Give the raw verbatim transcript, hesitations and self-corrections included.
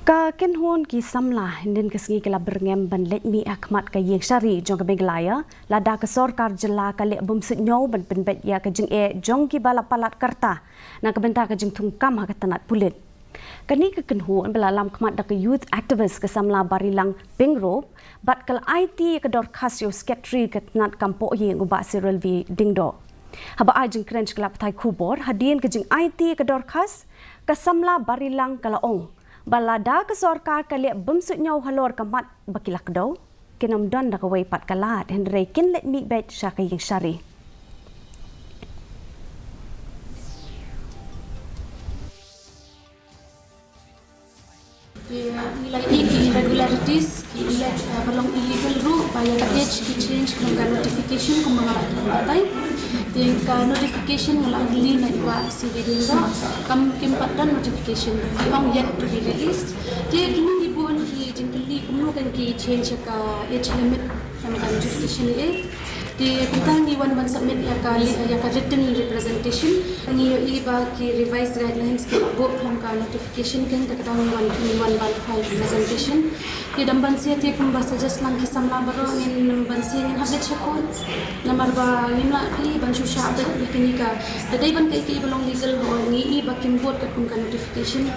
Ka kynhun ki samla hynnin ka sngi ki la byrngem ban leit mih ha khmat ka ïing shari jong ka Meghalaya, lada ka sorkar jylla ka leh bym suidñiew ban pynbeit ïa ka jingeh jong kiba la palat karta na ka bynta ka jingthungkam ha ka tnat pulit. Kane ka kynhun ba la lam khmat da ka youth activist ka samla Barilang Pyngrope, bad ka la aiti ïa ka dorkhas ïa u Secretary ka tnat kam pohïing u Bah Cyril V Diengdoh. Haba ai jingkren sha ki lad pathai khubor hadien ka jingaiti ïa ka dorkhas, ka samla Barilang ka la ong ba lada ka sorkar ka leh bym suidñiew halor ka mat ba ki la kdew, kin ym don da kawei pat ka lad, hynrei kin leit mih beit sha ka ïing shari. Ki, uh, ngi la ïohi ki irregularities, ki elect, uh, ba long illegal ruh, ba ïa ka age ki change khlem ka notification kumba nga la ong mynta. Te ka notification nga la kylli na i Bah C V Diengdoh, kam, kim pat don notification. Ki ong yet to be released. Te kine ki bun ki jingkylli kumno kan ki change ka age limit khlem ka notification, eh. Te kumta ngi wan ban submit ïa ka li-, ïa ka written representation. Ngi ïohi ba ki revised guidelines ki la buh khlem ka notification, te kata ngi wan, ngi wan ban file representation. Te dang ban siew, te kumba suggest lang ki samla baroh, ngin dang ban siew ngin hap leit sha court. Namar ba ngim lah ban shu shah beit ïa kane ka, da dei ban kaei kaei ba long legal, hooid ngi i ba kim bud katkum ka notification.